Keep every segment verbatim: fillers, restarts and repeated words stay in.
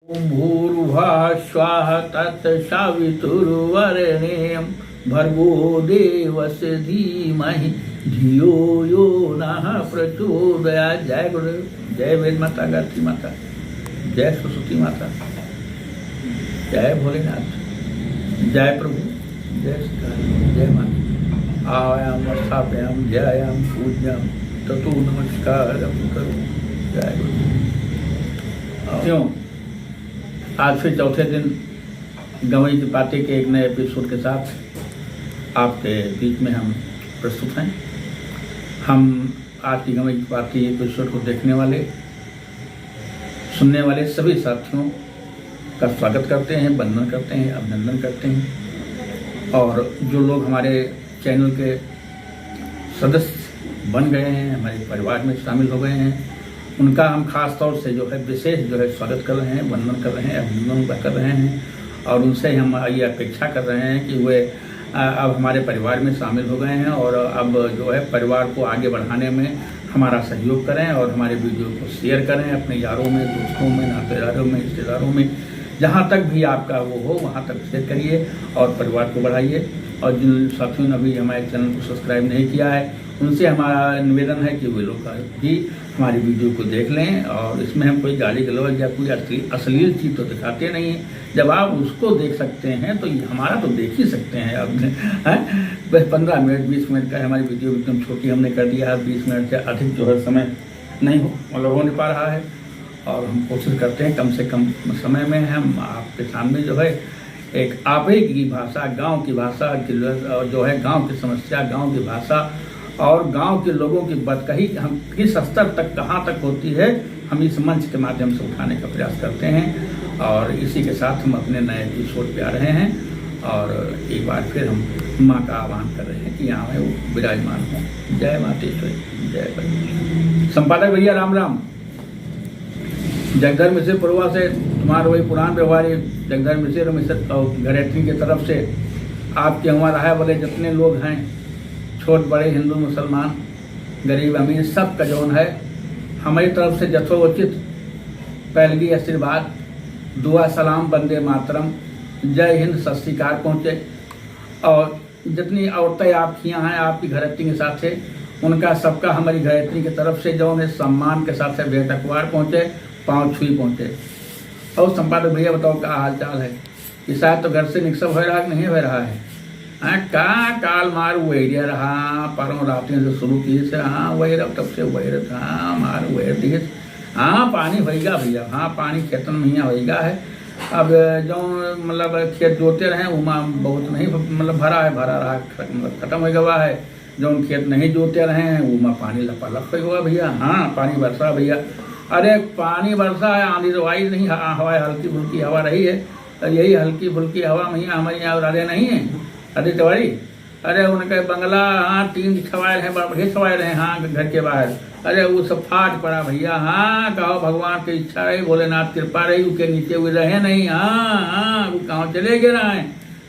ॐ भूर्भुवः स्वः तत्सवितुर्वरेण्यं भर्गो देवस्य धीमहि धियो यो नः प्रचोदयात्। जय गुरुदेव, जय वेद माता, गायत्री माता, जय सरस्वती माता, जय भोलेनाथ, जय प्रभु, जय श्री हरि, जय माता। आवाहयामि, स्थापयामि, ध्यायामि, पूजयामि, ततो नमस्कारं करोमि। जय गुरुदेव। क्यों? आज फिर चौथे दिन गंवई की पाती के एक नए एपिसोड के साथ आपके बीच में हम प्रस्तुत हैं। हम आज की गंवई की पाती एपिसोड को देखने वाले, सुनने वाले सभी साथियों का स्वागत करते हैं, वंदन करते हैं, अभिनंदन करते हैं। और जो लोग हमारे चैनल के सदस्य बन गए हैं, हमारे परिवार में शामिल हो गए हैं, उनका हम खास तौर से जो है विशेष जो है स्वागत कर रहे हैं, वंदन कर रहे हैं, अभिनंदन कर रहे हैं और उनसे हम ये अपेक्षा कर रहे हैं कि वे, अ, अब हमारे परिवार में शामिल हो गए हैं और अब जो है परिवार को आगे बढ़ाने में हमारा सहयोग करें और हमारे वीडियो को शेयर करें अपने यारों में, दोस्तों में, नातेदारों में, रिश्तेदारों में, जहाँ तक भी आपका वो हो वहाँ तक शेयर करिए और परिवार को बढ़ाइए। और जिन साथियों ने अभी हमारे चैनल को सब्सक्राइब नहीं किया है, उनसे हमारा निवेदन है कि वे लोग भी हमारी वीडियो को देख लें और इसमें हम कोई गाली गलौज या कोई अश्ली-, अश्लील चीज़ तो दिखाते नहीं हैं। जब आप उसको देख सकते हैं तो ये हमारा तो देख ही सकते हैं आप, हैं? बस पन्द्रह मिनट, बीस मिनट का हमारी वीडियो एकदम छोटी हमने कर दिया है, बीस मिनट से अधिक जो है समय नहीं हो, मतलब हो नहीं पा रहा है। और हम कोशिश करते हैं कम से कम समय में हम आपके सामने जो है एक आप ही की भाषा, गांव की भाषा की ल-, और जो है गांव की समस्या, गांव की भाषा और गांव के लोगों की बतकही हम किस स्तर तक, कहां तक होती है, हम इस मंच के माध्यम से उठाने का प्रयास करते हैं। और इसी के साथ हम अपने नए एपिसोड पे आ रहे हैं और एक बार फिर हम माँ का आह्वान कर रहे हैं कि यहाँ वो विराजमान हों। जय मातेश्वरी, जय बजरंगी। संपादक भैया राम राम। जगधर मिश्र पुरवा से तुम्हारा वही पुरान व्यवहार है, जगधर मिश्र और मिश्र और घरेत्री की तरफ से आपके वहाँ रहे वाले जितने लोग हैं, छोट बड़े, हिंदू मुसलमान, गरीब अमीर, सबका जौन है, हमारी तरफ से यथोचित पैलगी आशीर्वाद, दुआ सलाम, वंदे मातरम, जय हिंद, सत श्री अकाल पहुँचे। और जितनी औरतें आपकी यहाँ हैं, आपकी घरेत्री के साथ है, उनका सबका हमारी घरेत्री की तरफ से जौन है सम्मान के साथ है भेंट अखबार पहुँचे, पाँव छुई पहुँचे। और संपादक भैया बताओ का हाल चाल है? कि शायद तो घर से निकसा भय रहा कि नहीं भय रहा है? हाँ, का काल मार वही रहा, परम रात्रि से शुरू की से, हाँ, वही रहा, तब से वही रहा, हाँ, मार वही दिए। हाँ, पानी होइगा भैया, हाँ, पानी खेतन में हियाँ होइगा है। अब जौन मतलब खेत जोते रहे, उमा बहुत नहीं, मतलब भरा है, भरा रहा, ख-, मतलब खत्म हो गवा है। जौन खेत नहीं जोते रहे हैं, उमा पानी लपालप हो गवा भैया। हाँ, पानी बरसा भैया। अरे, पानी बरसा है, आंधी तो आई नहीं, ह-, हवा, हल्की फुल्की हवा रही है। और यही हल्की फुल्की हवा में हियाँ हमारे यहाँ राधे नहीं है, राधे तिवारी। अरे, उनके बंगला, हाँ, टीन छवाए रहे, बड़ा बढ़िया छवाए रहे, हाँ, घर के बाहर। अरे, वो सब फाट पड़ा भैया। हाँ, कहो भगवान की इच्छा रही, भोलेनाथ कृपा रही, उनके नीचे वो रहे नहीं। हाँ, हाँ, वो कहाँ चले गए रहे?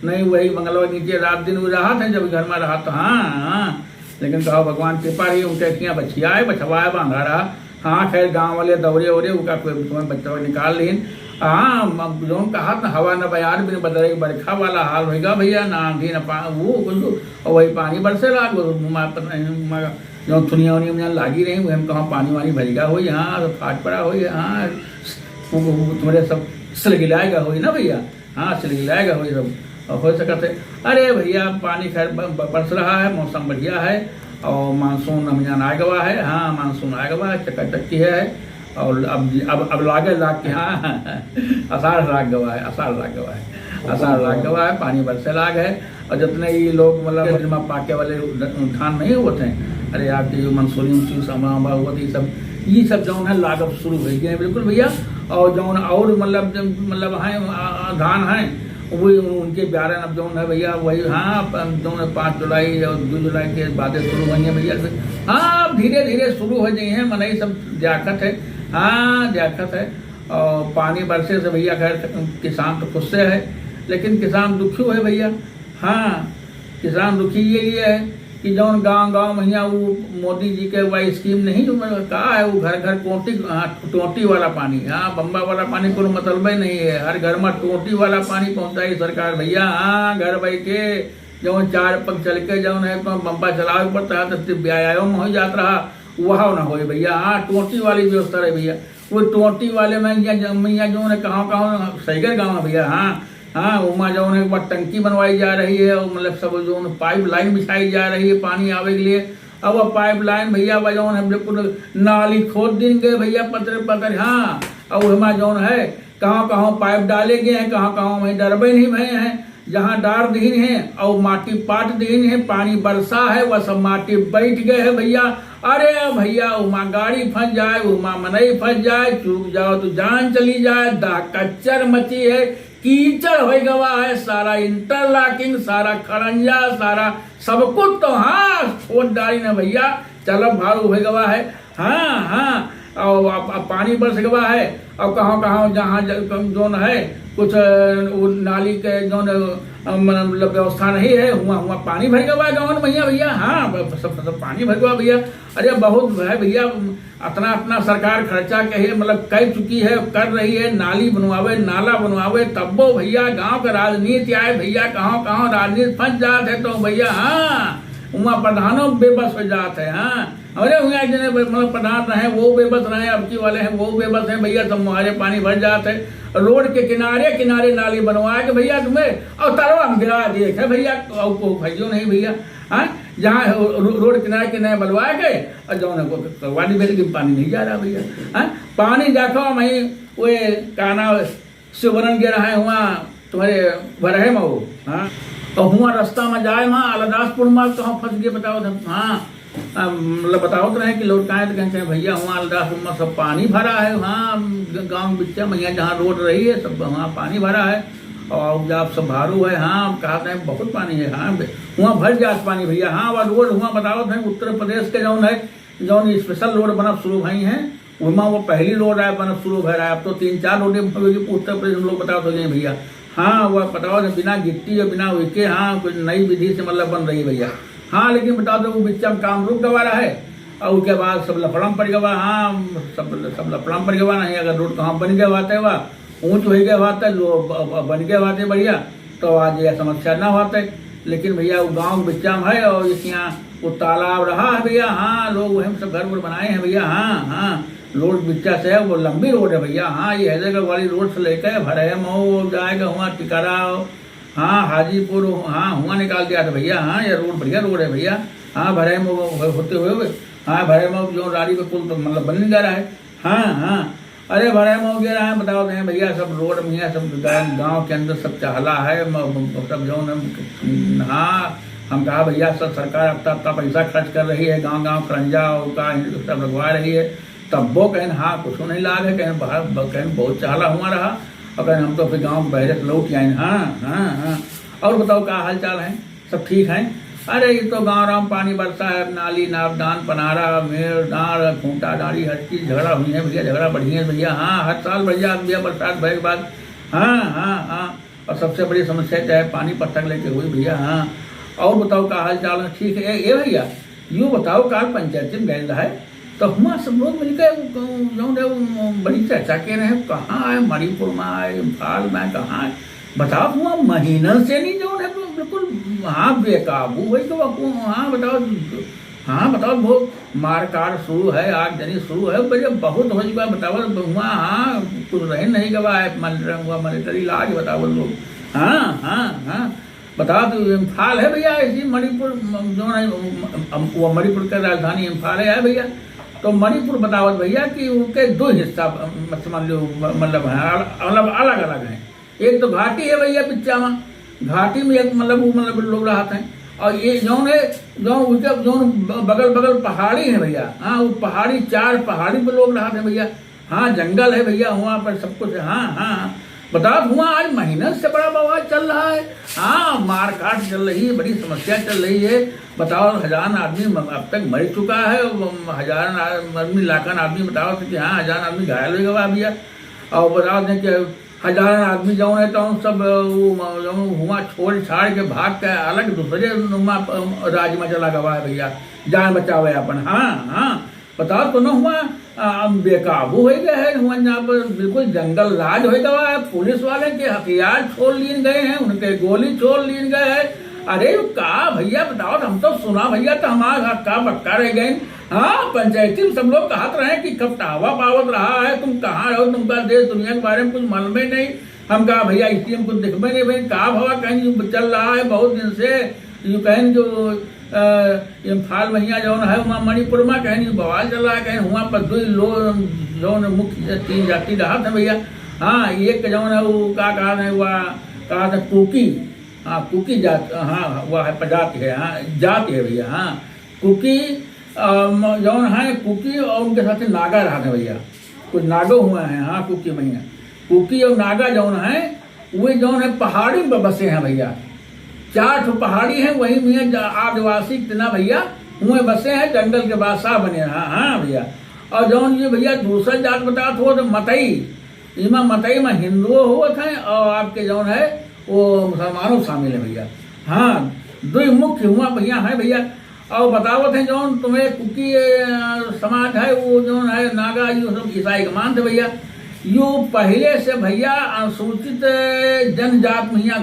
नहीं, वही बंगलवा नीचे रात दिन वो रहत है, जब घर में रहत, हाँ, हाँ। लेकिन कहो भगवान कृपा रही, उनके किया बछियाए, बछवाए बांधा रहा। हाँ, खैर, गाँव वाले दौड़े ओरे, उका कोई तुम्हें बच्चा निकाल लीन। हाँ, अब जौन कहा था, हवा न बयार बिन बदरे, बरखा वाला हाल होइगा भैया, ना आंधी न पा-, वो कुछ, और वही पानी बरसे लाग, वो मा-, पता नहीं, मा-, जौन थुनिया उनिया में लागी रही, वही में कहाँ पानी वानी भरिगा होई, हाँ, तो फाट पड़ा होई, हाँ, वो, वो तुम्हारे सब सिलगिलाएगा होई ना भैया। हाँ, सिलगिलाएगा होई सब, और हो सकत है। अरे भैया, पानी खैर ब-, ब-, बरस रहा है, मौसम बढ़िया है, और मानसून हमजान आ गवा है। हाँ, मानसून आ गवा है, चकाचक की है। और अब, अब, अब लागे लाग के, हाँ, आषाढ़ लाग गवा है, आषाढ़ लाग गवा है, आषाढ़ लाग गवा है, पानी बरसे लाग है। और जितने ये लोग, मतलब, जिनमा पाके वाले ध-, धान नहीं होते हैं, अरे, आपके जो मंसूरी, उनसूरी, सांबा, वांबा हुआ था, ये सब, ये सब जौन है, लागब शुरू हो गए हैं, बिल्कुल भैया। और जौन और, मतलब, जब, मतलब, हैं, आ, आ, धान हैं, वो उनके ब्यारन अब जौन है भैया, वही, हाँ, प-, जौन है, पाँच जुलाई और दो जुलाई के बाद शुरू होंगे भैया से। हाँ, अब धीरे धीरे शुरू हो गए हैं, मनई सब जागत है। हाँ, जागत है। और पानी बरसे से भैया, खैर, किसान तो खुश से है, लेकिन किसान दुखी है भैया। हाँ, किसान दुखी ये लिए है कि जौन गाँव गाँव में हियाँ उ मोदी जी के वह स्कीम नहीं, जो मतलब का है, वो घर घर टोंटी, हाँ, टोंटी वाला पानी, हाँ, बम्बा वाला पानी कोनो मतलबे नहीं है। हर घर में टोंटी वाला पानी पहुँचाई सरकार भैया। हाँ, घर बैठे जौन चार पग चल के जौन है, प-, बम्बा चलावे के पड़ता है, तो व्यायाम हो जात रहा, वह ना होई भैया। हाँ, टोंटी वाली व्यवस्था रही भैया। वो टोंटी वाले में या ज-, में या जौन है, कहाँ कहाँ सही गाँव है भैया। हाँ, हाँ, उमा जौन है, वह टंकी बनवाई जा रही है, और मतलब सब जौन पाइप लाइन बिछाई जा रही है पानी आवे के लिए। अब वह पाइप लाइन भैया, वह जौन है, बिल्कुल नाली खोद दिन गए भैया, पतरे पतरे। हाँ, और उमा जौन है, कहाँ कहाँ पाइप डाले गए हैं, कहाँ कहाँ वहीं डरबे नहीं भए हैं। जहाँ डार दीन है और माटी पाट दीन है, पानी बरसा है, वह सब माटी बैठ गए है भैया। अरे भैया, उमा गाड़ी फंस जाए, उमा मनई फंस जाए, चूक जाओ तो जान चली जाए, दह कच्चर मची है, कीचड़ हो गवा है, सारा इंटरलॉकिंग, सारा खड़ंजा, सारा सब कुछ तो हाँ, छोड़ डाली ना भैया, चलब भारू हो गवा है। हाँ, हाँ, और अब, अब पानी बरस गवा है, और कहाँ, कहाँ, जहाँ ज-, कम जोन है, कुछ, अ, वो नाली के जोन, अ, मतलब व्यवस्था नहीं है, हुआ, हुआ पानी भर गवा है गाँव में भैया, भैया, हाँ, ब-, सब, सब पानी भर गवा भैया। अरे बहुत है भैया, अतना, अतना सरकार खर्चा कहे, मतलब कर चुकी है, कर रही है, नाली बनवावे, नाला बनवावे, तब्बो भैया गाँव का राजनीति आए भैया, कहाँ, कहाँ राजनीति फंस जात है तो भैया, हाँ, उमा प्रधानो बेबस हो जात है, हाँ। अरे हुआ जने मतलब प्रधान रहे, वो बेबस रहे, अब की वाले हैं, वो बेबस हैं भैया, सब मुहारे पानी भर जात है। रोड के किनारे किनारे नाली बनवा के भैया तुम्हें, और तलवा में गिरा दिए थे भैया, और को भैयो नहीं भैया, हाँ, जहाँ रो-, रोड किनारे किनारे बनवा के, और जौन है वो करवा दी, लेकिन पानी नहीं जा रहा भैया, हाँ। पानी देखो वहीं, वो काना शिवरन गिरा है हुआ तुम्हारे भरहे में हो, हाँ। तो हुआ रास्ता में जाए, वहाँ अलादासपुर में कहाँ फंस गए बताओ तो, हाँ। अम, मतलब बताओ तो रहे कि लौट के आए तो कहें, कहें, "भैया, हुआ अलादासपुर में सब पानी भरा है, हाँ, ग-, गाँव के बिच्चा में, यहाँ जहाँ रोड रही है, सब वहाँ पानी भरा है।" और जब सब भारू है, हाँ, कहा थे, "बहुत पानी है, हाँ, बे-, हुआ भर जात पानी भैया, हाँ।" वह रोड हुआ बताओ थे, उत्तर प्रदेश के जौन है, जौन स्पेशल रोड बनब शुरू भई हैं, ओमा वो पहली रोड आए बनब शुरू भय रहा है। अब तो तीन चार रोड उत्तर प्रदेश हम लोग बतावत हो गए भैया। हाँ, वो बताओ ना, बिना गिट्टी और बिना उइके, हाँ, कुछ नई विधि से मतलब बन रही है भैया। हाँ, लेकिन बताओ तो वो बिच्चा में काम रुक गवा रहा है, और उसके बाद सब लफड़ा में पड़ गवा। हाँ, सब, सब लफड़ा में पड़ गवा, नहीं अगर रोड कहाँ बन गया बात है, वह ऊँच हो गया बात है, लो, ब-, ब-, बन गया बात है बढ़िया, तो आज यह समस्या ना होते। लेकिन भैया, वो गाँव के बिच्चा में है, और इस यहाँ वो तालाब रहा है भैया, हाँ, लोग वही में सब घर वर बनाए हैं भैया, हाँ, हाँ, रोड बिच्चा से है, वो लंबी रोड है भैया, हाँ, ये हैदरगढ़ वाली रोड से लेकर भरे मऊ जाएगा, हुआ टिकारा, हाँ, हाजीपुर, हाँ, हुआ निकाल दिया था भैया, हाँ, ये रोड बढ़िया रोड है भैया, हाँ, भरे मऊ होते हुए, हाँ, भरे मऊ जो राड़ी पे पुल तो मतलब बन नहीं जा रहा है, हाँ, हाँ। अरे भरे मऊ गिरा है, बताओ तो भैया, सब रोड में है, सब गाँव, गाँव के अंदर सब चहला है, म-, म-, सब जौन है, हाँ, हम कहा भैया, सब सरकार अतना, अतना पैसा खर्च कर रही है, गाँव, गाँव खड़ंजा और का सब लगवा रही है, तब्बो कहें, हाँ, कुछ नहीं लाग है, कहें बाहर, ब-, कहें बहुत चहला हुआ रहा, और कहें हम तो फिर गाँव के बहरे से लौट आए, हाँ, हाँ, हाँ। और बताओ, का हाल चाल है? सब ठीक है? अरे, ये तो गाँव राम पानी बरसा है, अब नाली, नापदान, पनारा, मेड़, डाँड़, खूँटा, डाँड़ी, हर चीज झगड़ा हुई है भैया, झगड़ा बढ़िया है भैया। हाँ, हर साल बढ़िया भैया, बरसात भय के बाद। हाँ, हाँ, हाँ। और सबसे बड़ी समस्या तो है पानी पत्थर लेके हुई भैया। हाँ, और बताओ, का हाल चाल है? ठीक है। ए, ए भैया, यूँ बताओ, काल पंचायती में गए है, तो हुआँ सब लोग मिलके, जौन है, वो बड़ी चर्चा के रहे, कहाँ है, मणिपुर में है, इम्फाल में, कहाँ है? बताओ, हुआँ महीनन से नहीं, जौन है, बिल्कुल, हाँ, बेकाबू है, तो वो, हाँ, बताओ, हाँ, बताओ, बहुत मारकाट शुरू है, आगजनी शुरू है, बड़े बहुत हो चुका, बताओ, हुआँ, हाँ, कुछ रहे नहीं गवा है, मॉनिटर, हुआ मॉनिटर इलाज, बताओ लोग, हाँ, हाँ, हाँ। बता दो, इम्फाल है भैया, इसी मणिपुर, म-, जो है, म-, म-, वो मणिपुर के राजधानी इम्फाल है, है भैया। तो मणिपुर बतावत भैया कि उनके दो हिस्सा, म-, समझ लो, म-, मतलब है, अल-, मतलब अलग-अलग हैं। एक तो घाटी है भैया, बिच्चा में, घाटी में एक मतलब, वो मतलब लोग रहत हैं, और ये जौन है, जौन उनके जौन ब-, बगल-बगल पहाड़ी है भैया, हाँ, वो पहाड़ी, चार पहाड़ी पे लोग रहत हैं भैया। हाँ, जंगल है भैया, हुआँ पर सब कुछ है। हाँ, हाँ, हाँ। बताओ, हुआँ आज महीनन से बड़ा बवाल चल रहा है। हाँ, मारकाट चल रही है, बड़ी समस्या चल रही है। बताओ, हजारन आदमी म-, अब तक मर चुका है, वो हजारन आ-, आदमी, लाखन आदमी, बताओ तो कि हाँ, हजारन आदमी घायल हो गवा भैया। और बताओ दें कि हजारन आदमी जौन है, तौन सब, वो, जौन हुआँ छोड़ छाड़ के भाग के अलग दूसरे हुआँ, अ, राज्य में चला गवा है भइया, जान बचावे अपन। हाँ, हाँ, बताओ तो न हुआँ, अ, बेकाबू होइ गए है, हुआँ जहाँ पर बिल्कुल जंगल राज होइ गवा है, पुलिस वाले के हथियार छोड़ लीन गए हैं, उनके गोली छोड़ लीन गए है। अरे का भइया बताओ, हम तो सुना भइया, तो हमारा हक्का बक्का रह गए। हाँ, पंचायती में सब लोग कहत रहे कि खपटावा पावत रहा है, तुम कहाँ रहो, तुमका देश दुनिया के बारे में कुछ मालूम ही नहीं। हम कहा, "भइया, इसी हम कुछ देखबे नहीं भाई, का भवा कहीं जो चल रहा है बहुत दिन से।" यू कहें जो, अ, इम्फाल महिया जौन है, वहाँ मणिपुर में कहें जो बवाल चल रहा है, कहें हुआँ पर दो लोग जौन मुख्य तीन जाति रहत है भइया। हाँ, एक जौन है वो का कहत है, वह कहत है कुकी, हाँ, कुकी जात, हाँ, वह है प्रजाति है, हाँ, जाति है भइया, हाँ। कुकी, अ, म-, जौन है कुकी और उनके साथ नागा रहत है भइया। कुछ नागो हुआँ है, हाँ, कुकी महिया। कुकी और नागा जौन है, वे जौन है पहाड़ी पर बसे हैं भइया। चार ठो पहाड़ी हैं, वही में ज-, आदिवासी इतना भइया, हुए बसे हैं, जंगल के बादशाह बने हैं। हाँ, हाँ भइया। और जौन ये भइया दूसरा जात बतावत हो तो मतई, इमा मतई में हिंदुओ होत हैं और आपके जौन है वो मुसलमानों शामिल है भइया। हाँ, दुई मुख्य हुआ भइया हैं भइया। और बतावत हैं जौन तुम्हें कुकी, अ, समाज है, वो जौन है नागा, यो सब ईसाई के मानत है भइया। यो पहिले से भइया अनुसूचित जनजात महिया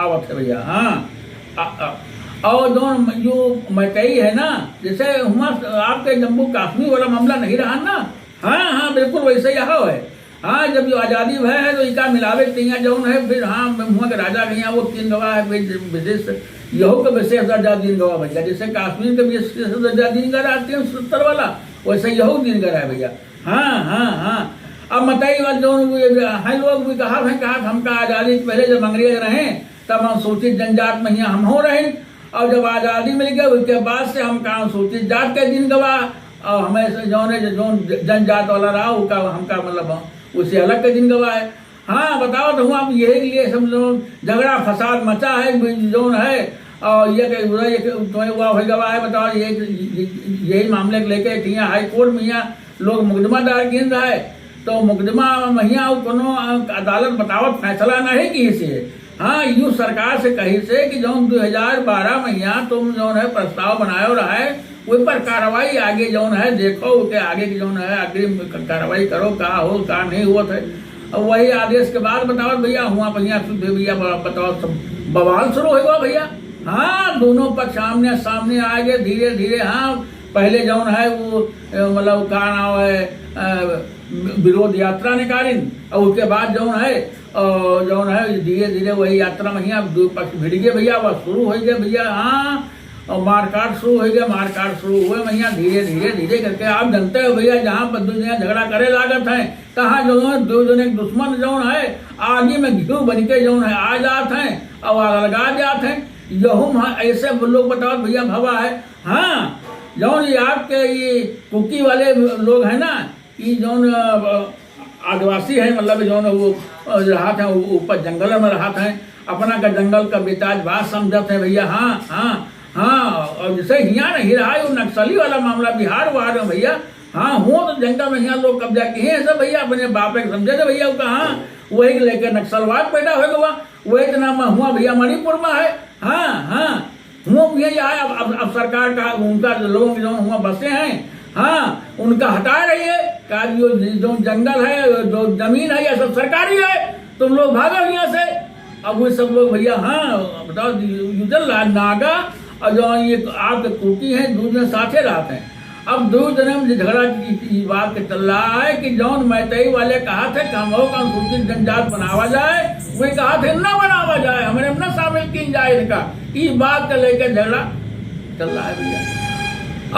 आवत है भइया। हाँ, अ, अ, और जौन यो मैतई है ना, जैसे हुआ आपके जम्मू कश्मीर वाला मामला नहीं रहा ना, हाँ, हाँ, बिल्कुल वैसे ही यहाँ है। हाँ, जब यो आजादी भय है तो इका मिलावे के तैयार जौन है, फिर हाँ, हुआ के राजा के यहाँ वो तीन गवाह है, फिर विशेष यहू के विशेष दर्जा दीन गवा भइया, जैसे कश्मीर के विशेष दर्जा दीन गवा रहा तीन सौ सत्तर वाला, वैसे यहू दीन गवा है भइया। हाँ, हाँ, हाँ। अब मतई वाले जौन वो ये है लोग भी कहा है, कहा हमका आजादी से पहले जब अंग्रेज रहे, तब हम सूचित जनजात महिया हम हो रहे, और जब आजादी मिल गई, उसके बाद से हमका अनुसूचित जात के दीन गवा, और हमें से जौन है, जौन जनजात वाला रहा, उनका हमका मतलब उससे अलग के दीन गवा है। हाँ, बताओ तो हुआ, अब यही के लिए सब लोग झगड़ा फसाद मचा है, जौन है, और ये के, ये के, तुम्हें हुआ हो गवा है, बताओ, ये, ये, यही मामले को लेके कि यहाँ हाई कोर्ट में यहाँ लोग मुकदमा दायर किन रहा है, तो मुकदमा महिया और कोनो अदालत बतावत फैसला नहीं की से। हाँ, यू सरकार से कही से कि जौन दो हजार बारह महिया तुम जौन है प्रस्ताव बनायो रहा है, ओहि पर कार्रवाई आगे जौन है, देखो, ओके आगे की जौन है, अग्रिम क-, कार्रवाई करो, का हो, का नहीं होत है। अब वही आदेश के बाद बताओ भइया, हुआ भइया, फिर भइया, ब-, बताओ, सब बवाल शुरू हो गया भइया। हाँ, दोनों पक्ष आमने सामने आ गए धीरे धीरे। हाँ, पहले जौन है, वो, अ, मतलब, का नाम है, अ, विरोध यात्रा निकालिन, और उसके बाद जौन है, और जौन है, धीरे धीरे वही यात्रा महिया, अब दो पक्ष भिड़ गए भइया, वह शुरू हो गए भइया। हाँ, और मारकाट शुरू हो गया, मारकाट शुरू हुए महिया, धीरे धीरे धीरे करके आप जानते हो भइया, जहाँ पर दो जने झगड़ा करे लागत हैं, तहाँ जौन है, दो जने के दुश्मन जौन है, आगी में घी बन के जौन है, आ जात हैं और आग लगा जात हैं। यहू में ऐसे लोग बताओ भइया भवा है। हाँ, जौन ये आपके ये कुकी वाले लोग हैं ना, ई जौन, अ, आदिवासी है, मतलब जौन वो, अ, रहत हैं, ऊ-, ऊपर जंगल में रहत हैं, अपना का जंगल का बेताज बात समझत हैं भइया। हाँ, हाँ, हाँ। और जैसे हियाँ नहीं रहा, वो नक्सली वाला मामला बिहार वार में भइया, हाँ, हुआ तो जंगल में हियाँ लोग कब्जा किए हैं सब भइया, अपने बाप के समझे थे भइया, वो कहाँ, वही के लेके नक्सलवाद पैदा हो गवा, वही इतना में हुआ भइया मणिपुर में है। हाँ, हाँ। हुआ भी यही आया, अब, अब, अब सरकार का, उनका लोगों के जो हुआ बसे हैं, हाँ, उनका हटा रही है। का जो, जो जंगल है, जो जमीन है, ये सब सरकारी है, तुम लोग भागो यहाँ से। अब वो सब लोग भइया, हाँ, बताओ, युजल नागा और जो ये आपके कुकी हैं, दो जने साथे रहते हैं। अब दो जने में झगड़ा की, की बात के चल रहा है कि जौन मैतई वाले कहा थे कि हमहू का अनुसूचित जनजात बनावा जाए, वे कहा थे ना बनावा जाए, हमरे में ना शामिल की जाए इनका। ई बात के लेके झगड़ा चल रहा है भइया।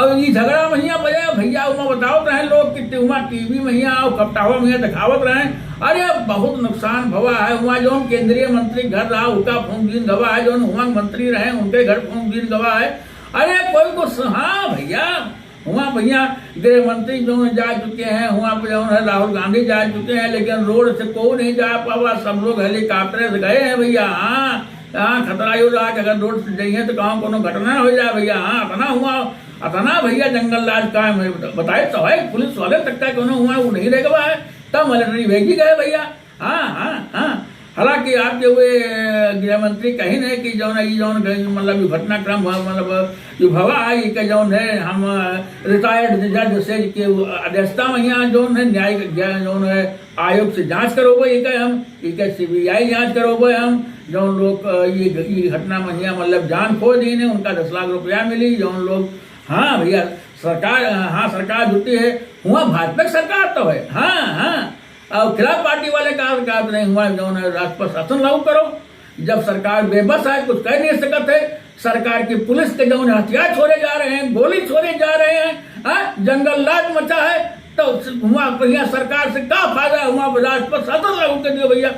अब ई झगड़ा महिया बजे भइया, उमा बतावत रहे लोग कि उमा टीवी महिया और खपटावा महिया दिखावत रहे, अरे बहुत नुकसान भवा है। हुआ जौन केंद्रीय मंत्री घर रहा, उनका फूंक दीन गवा है, जौन हुआ मंत्री रहे, उनके घर फूंक दीन गवा है। अरे कोई को स-, हाँ भइया, हुआ भइया, गृह मंत्री जो जा चुके हैं, हुआ पे जो है राहुल गांधी जा चुके हैं, लेकिन रोड से कोई नहीं जा पावा, सब लोग हेलीकॉप्टर से गए हैं भइया। हाँ, हाँ, खतरा यो रहा कि अगर रोड से जाइए तो कहाँ कोनो घटना हो जाए भइया। हाँ, अतना हुआ, अतना भइया जंगल राज कायम है। बता-, बताए तो है, पुलिस वाले तक का कोनो हुआ, वो नहीं रह गवा है, तब मिलिट्री भेजी गए भइया। हाँ, हाँ, हाँ। हालांकि आपके वे, अ, गृह मंत्री कहिन है कि जौन है, ई जौन है, मतलब, ई घटनाक्रम हुआ, मतलब, ई भवा है, ई का जौन है, हम, अ, retired जज से के उ-, अध्यक्षता में यहाँ जौन है, न्यायिक ज्ञान जौन है, आयोग से जांच करौबे, ई का हम, ई का सीबीआई जांच करौबे हम, जौन लोग, अ, ई, ई घटना में यहाँ, मतलब, जान खो दीन है, उनका दस लाख रुपया मिली, जौन लोग, हाँ भैया, सरकार, हाँ, सरकार जुटी है, हुआ भाजपा की सरकार तो है, हाँ, हाँ। और खिलाफ पार्टी वाले का, का नहीं हुआ, जौन है राजपथ शासन लागू करो। जब सरकार बेबस है, कुछ कह नहीं सकत है, सरकार की पुलिस के जौन हथियार छोड़े जा रहे हैं, गोली छोड़े जा रहे हैं, हाँ, जंगल राज मचा है, तो हुआ भैया सरकार से का फायदा? हुआ राजपथ शासन लागू कर दियो भैया।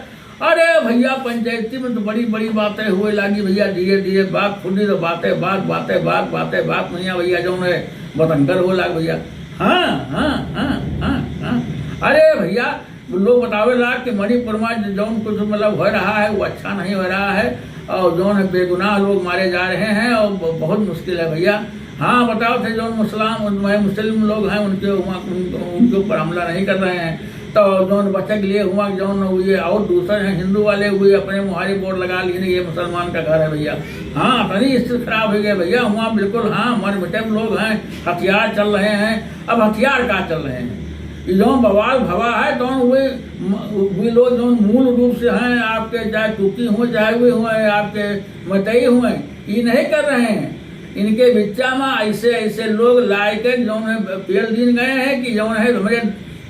अरे भैया, पंचायती में तो बड़ी बड़ी बातें हुए लागी भैया, धीरे धीरे बात खुली तो बातें बात, बातें बात, बातें बात, भैया, भैया जौन है बतंगड़ हो लाग भैया। हाँ, हाँ, हाँ, हाँ, हाँ। अरे भैया, लोग बतावे ला कि मणिपुर में जौन कुछ, मतलब, हो रहा है, वो अच्छा नहीं हो रहा है, और जौन है बेगुनाह लोग मारे जा रहे हैं, और ब-, बहुत मुश्किल है भैया। हाँ, बताओ थे जौन मुसलाम, मैं मुस्लिम लोग हैं, उनके हुआ, उन-, उनके ऊपर हमला नहीं कर रहे हैं, तो जौन बचे के लिए हुआ, जौन ये और दूसरे हैं हिंदू वाले, हुए अपने मुहारी बोर्ड लगा लिए, ये मुसलमान का घर है भैया। हाँ, इतनी स्थिति खराब हो गई भैया, हुआ बिल्कुल, हाँ, मर मिटे लोग हैं, हथियार चल रहे हैं। अब हथियार का चल रहे हैं? ये जौन बवाल भवा है, तो वे म-, वे लोग जौन मूल रूप से हैं आपके, चाहे कुकी हुए, चाहे वे हुए आपके मतई हुए, ये नहीं कर रहे हैं। इनके बिच्चा में ऐसे ऐसे लोग लाए के जौन है पेल दीन गए हैं कि जौन है हमारे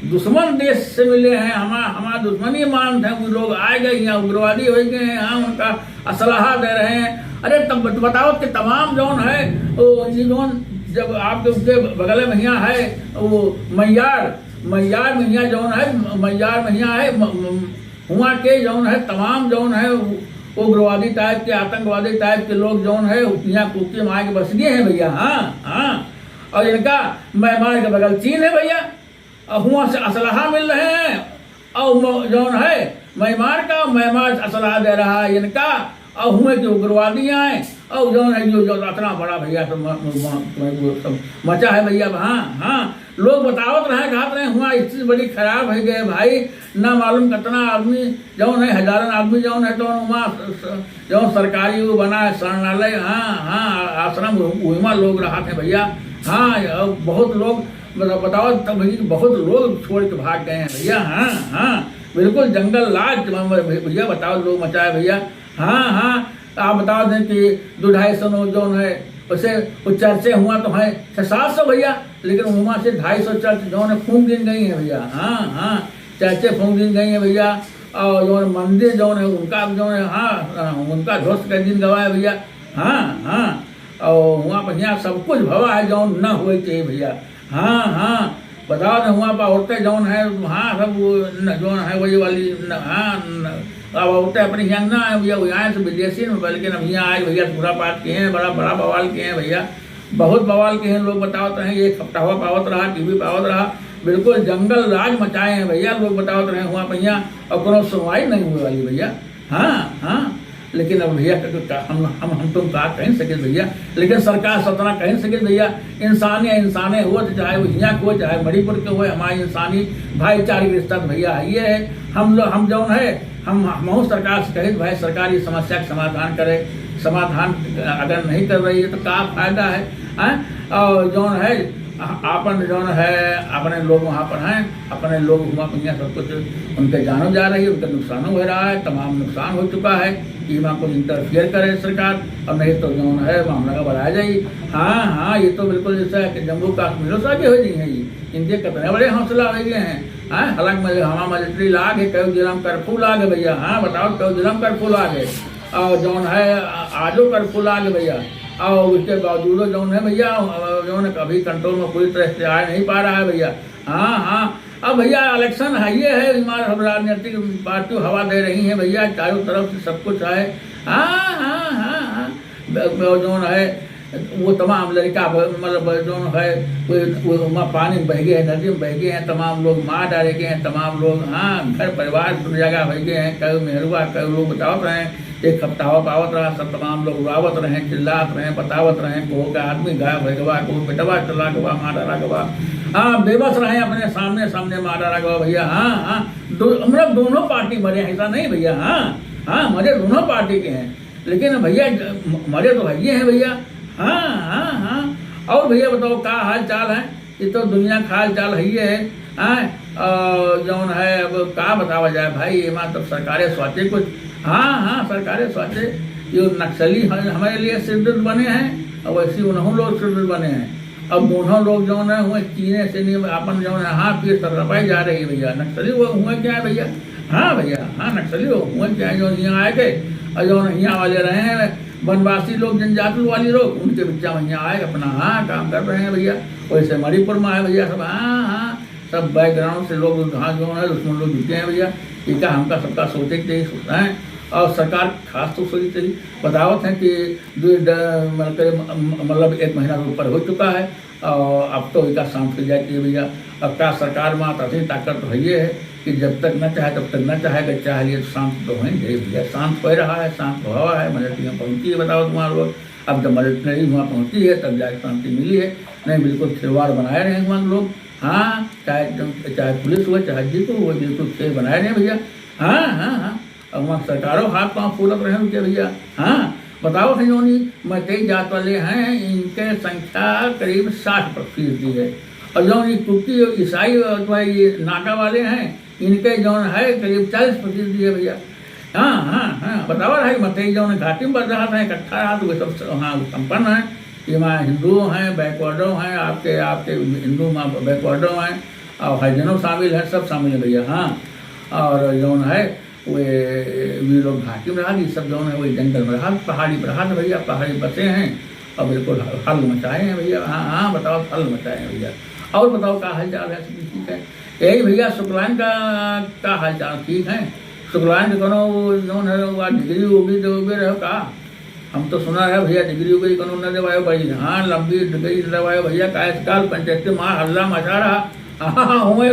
दुश्मन देश से मिले हैं, हमारा, हमारा दुश्मन ही मानते हैं, वो लोग आए गए यहाँ उग्रवादी हो गए हैं, यहाँ उनका असलहा दे रहे हैं। अरे तब बत-, बताओ कि तमाम जौन है, वो ये जौन जब आपके उसके बगल में यहाँ है वो मइयार, मइयार में यहाँ जौन है, मइयार में यहाँ है, म-, म-, हुआ के जौन है, तमाम जौन है, उग्रवादी टाइप के, आतंकवादी टाइप के लोग जौन है, यहाँ कुकी में आके बस गए हैं भैया। हाँ, हाँ। और इनका म्यांमार के बगल चीन है भैया, और हुआ से असलहा मिल रहे हैं, और म-, जौन है, म्यांमार का, म्यांमार से असलहा दे रहा है इनका, और हुए के उग्रवादी आए, और जौन है, जो, जो इतना बड़ा भैया सब म-, म-, म-, म-, वो सब मचा है भैया। हाँ, हाँ, लोग बतावत रहे, कहत रहे, हुआ स्थिति बड़ी खराब हो गई भाई, ना मालूम कितना आदमी जौन है, हजारन आदमी जौन है, तो वहाँ स-, स-, जौन सरकारी वो बना है, शरणालय, हाँ, हाँ, आश्रम, उ-, उहिमा लोग रहत हैं भैया। हाँ, अब बहुत लोग, मतलब, बताओ तब भैया, बहुत लोग छोड़ के भाग गए हैं भैया। हाँ, हाँ, बिल्कुल जंगल राज, भैया, बताओ, लोग मचाए भैया। हाँ, हाँ, आप बता दें कि दो ढाई सौ लोग जौन है, वैसे वो चर्चे हुआ तो है छः सात सौ भैया, लेकिन वहाँ से ढाई सौ चर्च जौन है फूंक दिन गई है भैया। हाँ, हाँ, चर्चे फूंक दिन गई है भैया। और जौन मंदिर जौन है उनका जौन है, हाँ, हाँ, उनका ध्वस्त कर दिन गवा है भैया। हाँ, हाँ, और वहाँ पर यहाँ सब कुछ भवा है जौन न हुए चाहिए भैया। हाँ, हाँ, बताओ ना, हुआ पर औरतें जौन है, हाँ, सब वो न, जौन है वही वाली न, हाँ, न, अब औरतें अपने यहाँ ना आए भैया, वो यहाँ से विदेशी में, लेकिन अब यहाँ आए भैया, पूरा बात किए हैं, बड़ा, बड़ा बवाल किए हैं भैया, बहुत बवाल किए हैं। लोग बतावत रहे, एक हफ्ता हुआ पावत रहा, टीवी पावत रहा, बिल्कुल जंगल राज मचाए हैं भैया। लोग बतावत रहे हुआ भैया, और कोनो सुनवाई नहीं हुए वाली भैया। हाँ, हाँ, लेकिन अब भैया का, का, हम, हम, हम तुम का कह सके भैया, लेकिन सरकार सतना कह सके भैया, इंसाने इंसाने हुआ, चाहे वो हियाँ के हो, चाहे मणिपुर के हो, हमारे इंसानी भाईचारे के रिश्ता तो भैया है, ये है। हम लोग, हम जौन है, हम, हम सरकार से कहित भाई, सरकार ये समस्या का समाधान करे, समाधान अगर नहीं कर रही है तो का फायदा है, हैं? और जौन है, आपन जौन है, अपने लोग वहाँ पर हैं, अपने लोग हुआ पर यहाँ सब कुछ उनके जानो जा रही है, उनका नुकसानो हो रहा है, तमाम नुकसान हो चुका है। कि वहाँ कुछ इंटरफियर करे सरकार, और नहीं तो जौन है मामला का बढ़ाया जाए। हाँ, हाँ, ये तो बिल्कुल जैसा है कि जम्मू कश्मीर साहब भी हो गई हैं ये, इनके कितने बड़े हौसला हो गए हैं। हाँ, हालांकि हमारा मिलिट्री लाग है, कई जिला में कर्फ्यू लाग है भैया। हाँ, बताओ, कई जिला में कर्फ्यू लाग है, और जौन है, आ-, आजो कर्फ्यू लाग है भैया। और उसके बावजूदो जौन है भैया, अ, जौन है, अभी कंट्रोल में पूरी तरह से आ नहीं पा रहा है भैया। हाँ, हाँ, अब भैया इलेक्शन है, ये है, हमारे सब राजनीतिक पार्टी हवा दे रही है भैया, चारों तरफ से सब कुछ है। हाँ, हाँ, हाँ, हाँ, ब-, ब-, जौन है, वो तमाम लड़का ब-, मतलब जौन है, वो, वो वहाँ पानी में बह गए हैं, नदी में बह गए हैं, तमाम लोग मार डारे गए हैं, तमाम लोग, हाँ, घर परिवार दुर्जगह हो गए हैं, कई मेहरुआ, कई लोग बतावत रहे, एक हफ्ता हो पावत रहा, सब तमाम लोग रोवत रहे, चिल्लात रहे, बतावत रहे, को का आदमी गायब हो गवा, को बेटवा चला गवा, मार डारा गवा। हाँ, बेबस रहे, अपने सामने, सामने मार डारा गवा भैया। हाँ, हाँ, दो-, मतलब दोनों पार्टी मरे हैं, ऐसा नहीं भैया। हाँ, हाँ, मरे दोनों पार्टी के हैं, लेकिन भैया, म-, मरे तो भैया हैं भैया। हाँ, हाँ, हाँ। और भैया बताओ, का हाल चाल है? ये तो दुनिया का हाल चाल है ही है। हाँ, और जौन है, अब का बतावा जाए भाई, एमा तब सरकारे सोचे कुछ। हाँ, हाँ, सरकारे सोचे। ये नक्सली हम-, हमारे लिए सिरदर्द बने हैं, और वैसे उन्हों लोग सिरदर्द बने हैं। अब उन्हों लोग जौन है, हुए चीने से नहीं, अपन जौन है, हाँ, फिर सरसपाई जा रही है भैया। नक्सली वो हुए क्या है भैया? हाँ भैया, हाँ, नक्सली वो हुए क्या है, जो यहाँ आए गए, और जौन यहाँ वाले रहे हैं, वनवासी लोग, जनजाति वाली लोग, उनके बच्चा वहीं आए, अपना, हाँ, काम कर रहे हैं भैया। वैसे मणिपुर में आए भैया सब, हाँ, हाँ, सब background से लोग, हाँ, जो है, दुश्मन लोग जुटे हैं भैया। ये क्या, हमका सबका सोचे के चाहिए, सोचना है। और सरकार खास तो सोचनी चाहिए। बतावत है कि दो ड-, मतलब, मतलब, एक महीना से ऊपर हो चुका है, और अब तो इनका शांत हो जाए चाहिए भैया। अब का, सरकार में तो इतनी ताकत तो है ही है कि जब तक न चाहे, तब तक न चाहे, अगर चाह लिए तो शांत तो होइए भैया। शांत हो रहा है, शांत हुआ है, मदद यहाँ पहुँची है, बताओ तुम्हारे लोग। अब जब मदद नहीं वहाँ पहुँची है, तब जाके शांति मिली है। नहीं, बिल्कुल खिलवाड़ बनाए रहे हैं वहाँ लोग। हाँ, चाहे, चाहे पुलिस हो, चाहे जीपो हो, बिल्कुल खेल बनाए रहे हैं भैया। हाँ, हाँ, हाँ। अब वहाँ सरकारों हाथ पाँव फूलत रहे उनके भैया। हाँ, बताओ थे जौन ई मैतई जात वाले हैं, इनके संख्या करीब साठ फीसदी है। और जौन ई कुकी और ईसाई और भाई ये नागा वाले हैं, इनके जौन है करीब चालीस फीसदी है भैया। हाँ, हाँ, हाँ, बताओ रहा है, मैतई जौन घाटी में बस रहा था, इकट्ठा रहा, तो वे सब, हाँ, संपन्न है। ये वहाँ हिंदू हैं, बैकवर्डो हैं, आपके, आपके हिंदू वहाँ बैकवर्डो हैं, और हरिजनों शामिल हैं, सब शामिल हैं भैया। हाँ, और जौन है, वे, वे लोग घाटी में रहा, ये सब जौन है, वही जंगल में रहा, पहाड़ी पर रहा था भैया, पहाड़ी बसे हैं, और बिल्कुल हल, हल मचाए हैं भैया। हाँ, हाँ, बताओ, हल मचाए हैं भैया। और बताओ, का हाल चाल है? सब ठीक है? यही भैया, शुक्लाइन का, का हाल चाल ठीक है? शुक्लाइन के कोनो वो जौन है, वो डिग्री उग्री देवे रहे का? हम तो सुना है भैया, डिग्री उग्री कोनो न देवायो भाई। हाँ, लंबी डिग्री न देवायो भैया, काहे से काल पंचायती मार हल्ला मचा रहा। हाँ, हुए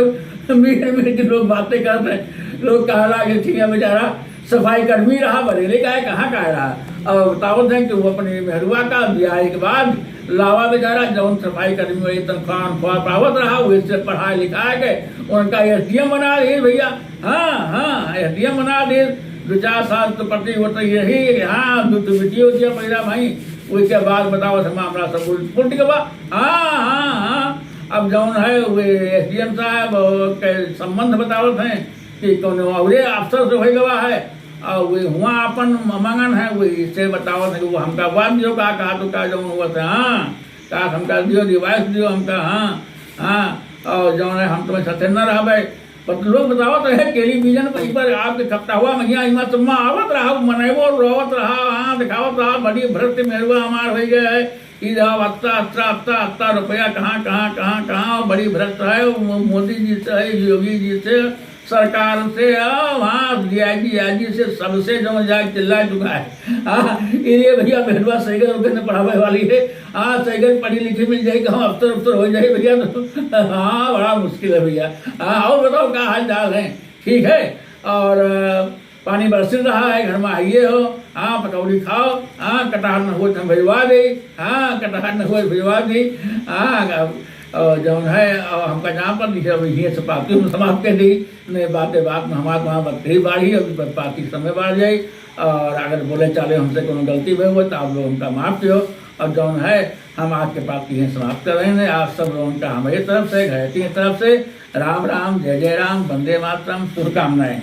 मीठ मीठ के लोग बातें करते हैं, लोग कह रहा कि ठीक है बेचारा, सफाई कर्मी रहा, बरेली का है, कहाँ का रहा। अब बतावत हैं कि वो अपने मेहरुआ का ब्याह के बाद लावा बेचारा, जौन सफाई कर्मी वही तनख्वाह उनख्वाह पावत रहा, वैसे पढ़ा लिखा के उनका एसडीएम बना दिए भैया। हाँ, हाँ, एसडीएम बना दिए। दो चार साल तो पति वो तो यही, हाँ, दो, दो बेटियों दिया पैदा भाई। उसके बाद बताओ, सब मामला सब उलट पुलट गवा। हाँ, हाँ, हाँ। अब जौन है, वे एसडीएम साहब और के संबंध बतावत हैं कि कौनो औरे अफसर से होई गवा है, और वे हुआ अपन मंगन है, वे इससे बतावत है कि वो हमका वाद दियो, का कहा तो का जौन हुआ था, हाँ, का हमका दियो, डिवाइस दियो हमका, हाँ, हाँ, और जौन है, हम तुम्हें साथे न रहबे। पर लोग बतावत रहे टेलीविजन पर, एक बार आपके खपता हुआ महिया इमा तुम्मा आवत रहा, मनैबो रोवत रहा, हाँ, दिखावत रहा, बड़ी भ्रष्ट मेहरुआ हमार हो गया है। ई रहा अत्ता, अत्ता, अत्ता, अत्ता रुपया कहाँ, कहाँ, कहाँ, कहाँ, बड़ी भ्रष्ट है, मो-, मोदी जी से है, योगी जी से, सरकार से, आ, वहाँ डीआईजी, आईजी से, सबसे जो जाके चिल्ला चुका है। हाँ, ये भैया मेहरुआ सैगर होके न पढ़ावे वाली है। हाँ, सैगर पढ़ी लिखी मिल जाए, कहूँ अफसर अफसर हो जाए भैया, तो हाँ, बड़ा मुश्किल है भैया। हाँ, और बताओ, का हाल चाल है? ठीक है? और, अ, पानी बरसित रहा है, घर में आइए हो, हाँ, पकौड़ी खाओ, हाँ, कटहर न हो तो हम भिजवा दे, हाँ, कटहर न हो तो भिजवा दे, हाँ, अब, और जौन है, और हमका जान पर लिखे, अब यहीं से पाती हम समाप्त कर दी, नहीं, बातें बात में हमारे वहाँ बत्ती बाढ़ी, अभी ब-, बाकी समय बाढ़ जाए, और अगर बोले चाले हमसे कोनो गलती भई हो, तो आप लोग हमका माफ कियो, और जौन है, हम आज के बात यहीं समाप्त कर रहे हैं। आप सब लोगों का हमारी तरफ से, घाटी की तरफ से राम राम, जय जय राम, वंदे मातरम, शुभकामनाएं।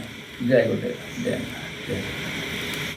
जय गुरुदेव, जय माता, जय।